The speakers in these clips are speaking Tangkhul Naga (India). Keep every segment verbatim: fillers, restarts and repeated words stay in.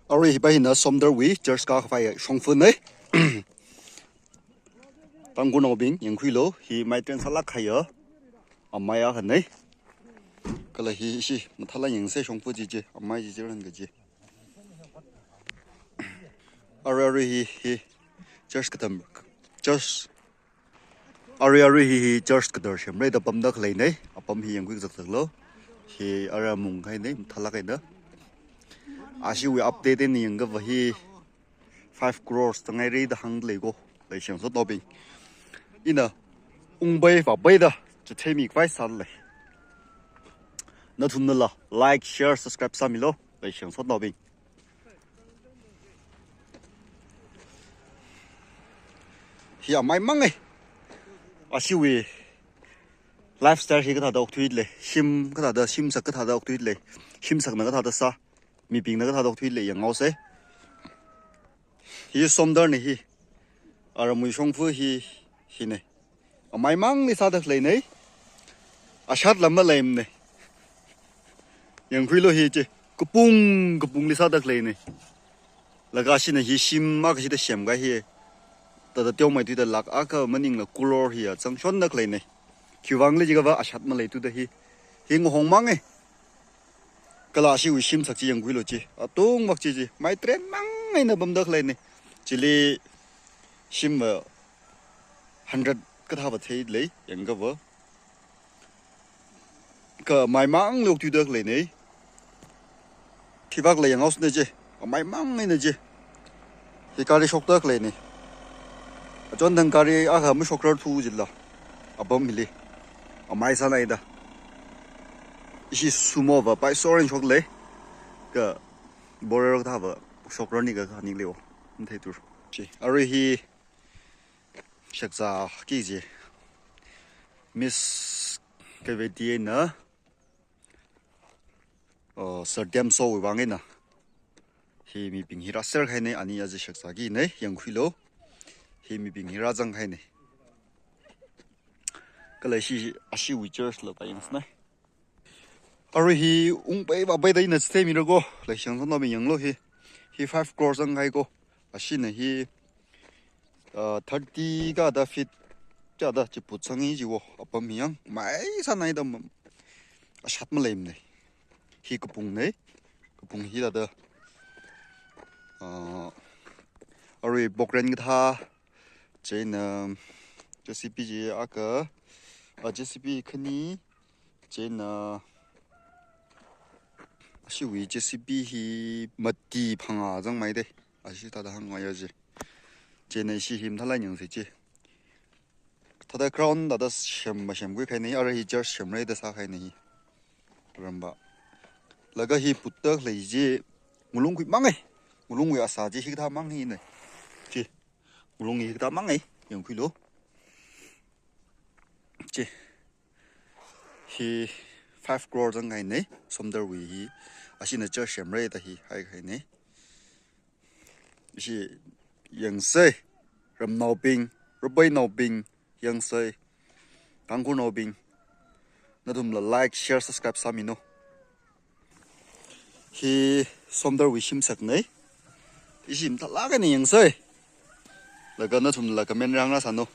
Arui hiva hina Somdalwui church kakhavai shongfa nei. Tangkhulnaobing yangkhuilu, hi maitren sālāk kahaiya amei akhanei. Kala hi ishi mathālāk yangsei shongfa chi chi, amei chi chi rān kaji. Arui arui hi, hi church katam, church. Arui arui hi, hi church kadar semrei da pamda khalei nei. Apam hi yangkhui zakzaklu. Hi ara mung kahai nei, mathālāk kahai nei. Ashiwui update ni yangkava hi five crores tangai rei da hāngda lei ko. Leishiyang sotnaobing, ina ungpai vāpai da chitheimi khavai sālei. Nathumnala like, share, subscribe sāmilu. Leishiyang sotnaobing. Hi amei mang ei. Ashiwui lifestyle hi kathāda okthuilei, shim kathāda, shimsak kathāda okthuilei, shimsakna kathāda sā, mibingna kathāda okthuilei yanghaosei. Hi Somdal nei hi. Aramwui shongfa hi, hi nei. Amei mangli sāda khalei nei. Ashatla maleimana. Yangkhuilu hi chi. Kapung, kapungli sāda khalei nei. Laga ashina hi shim akha shida semkahai hi. Thāda teomeithui thāda lakh akha maningla crore hi ya zangshonda khalei nei. Khiwuivang lei jiakhava ashat maleithuda hi. Hi ngahong mang ei. Kala ashiwui shimsak chi yangkhuilu chi. Atungvak chi chi. Maitren mang eina pamda khalei nei. Chili shimva hundred kathāva theilei, yangkava. Kha amei mangli okthuida khalei nei. Thivakla yanghaosei nei chi. Amei mang eina chi. Hi gari shokda khalei nei. Achon thang gari akha mashokrarthu jila. Apam hili. Amei sānai da. Ishi Sumo va pai soren shoklei. Kha Bolero kathāva shokrarni kakhani leo. Matheithura. Chi. Arui hi shakzāki chi. Miss Kaveti eina, uh, Sir Demsowui vang eina. Hi mibing hi rāser kahai nei, ani aja shakzāki nei, yangkhuilu. Hi mibing hi rāzang kahai nei. Kala ishi, ashiwui church la pāyangsanei. Arui hi ungpai vāpai da ina chitheimira ko. Leishiyang sotnaobing yanglu hi. Hi five crore zang kahai ko. Ashina hi, uh, thirty kathāda feet kathāda chiput sangi chi wo. Apam hi yang. Amei sānai da ma-, ashat maleimana. Hi kapung nei. Kapung hi thāda. Uh, arui pokren kathā. Chieina, uh, J C B chi akha, uh, J C B khani, chieina, uh, ashiwui J C B hi mati phangā zangmei dei. Ashi thāda hāngngaiya chi. Chieina ishi hi mathālāk yangsei chi. Thāda ground thāda sem, masemkhui kahai nei, arui hi church semrei da sākahai nei hi. Ramba. Laga hi putda khalei chi, ngalungkhui mang ei. Ngalungwui asā chi hikathā mang hi nei. Chi. Ngalung hikathā mang ei. Yangkhuilu. Chi. Hi five crore zang kahai nei. Somdalwui hi. Ashina church semrei da hi haikahai nei. Ishi yangsei, ramnaobing, rapainaobing, yangsei, Tangkhulnaobing. Nathumla like, share, subscribe sāminu. Hi Somdalwui shimsak nei. Ishi mathālāk eina yangsei. Laga nathumla comment hāngrāsanu.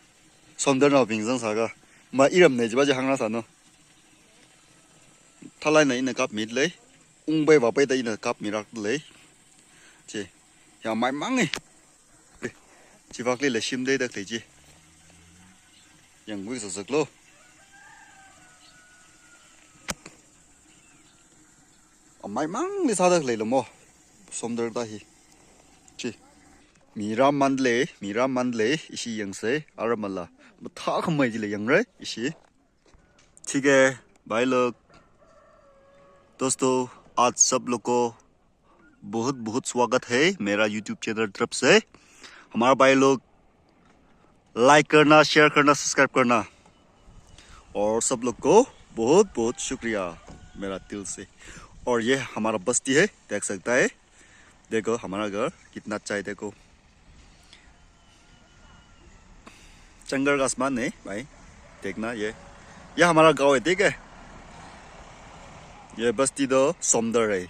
Somdalnaobing zangsāka. Ma iram nei chiva chi hāngrāsanu. Thālāk eina ina kapmilei. Ungpai vāpai da ina kapmirakda lei. Chi. Hi amei mang ei. Chivakli la shim dei da khalei chi. Yangkhui zakzaklu. Amei mangli sāda khalei la mo. Somdal da hi. Chi. Mi rāmandalei, mi rāmandalei, ishi yangsei, aramala. Mathākhamei chila yangrei, ishi. ठीक है भाई लोग, दोस्तों, आज सब लोग को बहुत बहुत स्वागत है मेरा YouTube चैनल तरफ से। हमारा भाई लोग, लाइक करना, शेयर करना, सब्सक्राइब करना, और सब लोग को बहुत बहुत शुक्रिया मेरा दिल से। और ये हमारा बस्ती है, देख सकता है। देखो हमारा घर कितना अच्छा है, देखो। जंगल का आसमान है भाई, देखना ये, ये हमारा गांव है, ठीक है। ये बस्ती तो सुंदर है।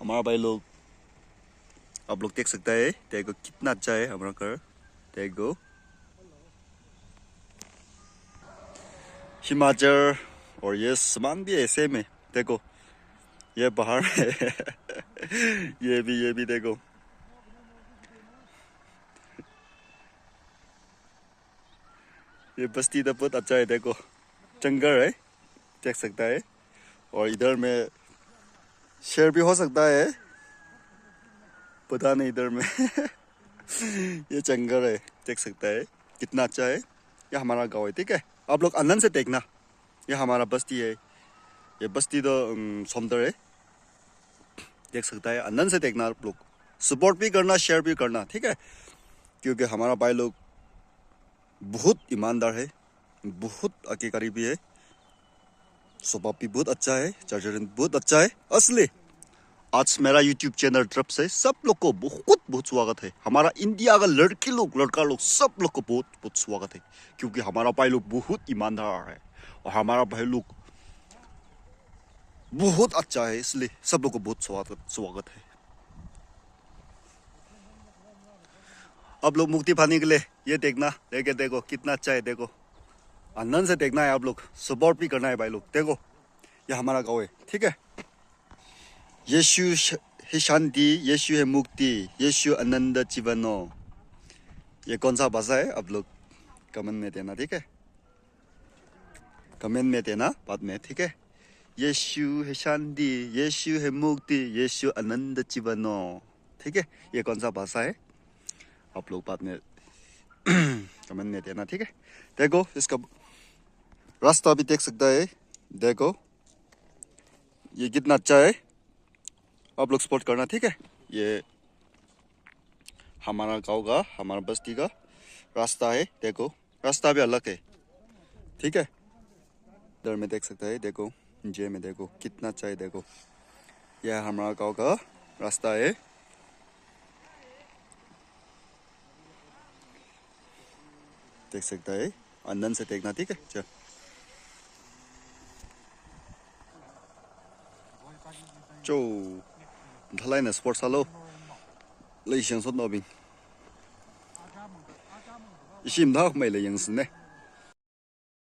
हमारा भाई लोग आप लोग देख सकता है, देखो कितना अच्छा है हमारा घर। देखो, हिमाचल, और ये सामान भी ऐसे में, देखो, ये पहाड़ है। ये भी, ये भी देखो, ये बस्ती तो बहुत अच्छा है, देखो, जंगल है, देख सकता है। और इधर में शेर भी हो सकता है, पता नहीं इधर में। ये जंगल है, देख सकता है कितना अच्छा है। ये हमारा गाँव है, ठीक है, आप लोग आनंद से देखना। ये हमारा बस्ती है, ये बस्ती तो, अम, समुद्र है, देख सकता है, आनंद से देखना आप लोग। सपोर्ट भी करना, शेयर भी करना, ठीक है, क्योंकि हमारा भाई लोग बहुत ईमानदार है, बहुत आज्ञाकारी भी है, स्वभाव भी बहुत अच्छा है, चाल चलन बहुत अच्छा है। इसलिए आज मेरा यूट्यूब चैनल तरफ से सब लोग को बहुत बहुत स्वागत है। हमारा इंडिया का लड़की लोग, लड़का लोग, सब लोग को बहुत बहुत स्वागत है, क्योंकि हमारा भाई लोग बहुत ईमानदार है और हमारा भाई लोग बहुत अच्छा है, इसलिए सब लोग को बहुत स्वागत, स्वागत है। आप लोग मुक्ति पाने के लिए ये देखना, लेके देखो कितना अच्छा है, देखो, आनंद से देखना है आप लोग, सपोर्ट भी करना है भाई लोग। देखो, ये हमारा गाँव है, ठीक है। यीशु श-, ही शांति, यीशु है मुक्ति, यीशु आनंद जीवनो। ये कौन सा भाषा है, आप लोग कमेंट में देना, ठीक है, कमेंट में देना बाद में, ठीक है। यीशु है शांति, यीशु है मुक्ति, यीशु आनंद जीवनो, ठीक है। ये कौन सा भाषा है, आप लोग बाद में कमेंट में देना, ठीक है। देखो, इसका रास्ता भी देख सकता है, देखो, ये कितना अच्छा है, आप लोग सपोर्ट करना, ठीक है। ये हमारा गाँव का, हमारा बस्ती का रास्ता है, देखो, रास्ता भी अलग है, ठीक है। इधर में देख सकता है, देखो, जे में देखो कितना अच्छा है, देखो, यह हमारा गाँव का रास्ता है, देख सकता है, आनंद से देखना, ठीक है। चल, चो, ढलाई ना स्पोर्ट्स आलो, ले शेंग सोत नोबिंग, इशिम धाक मै ले यंग सने।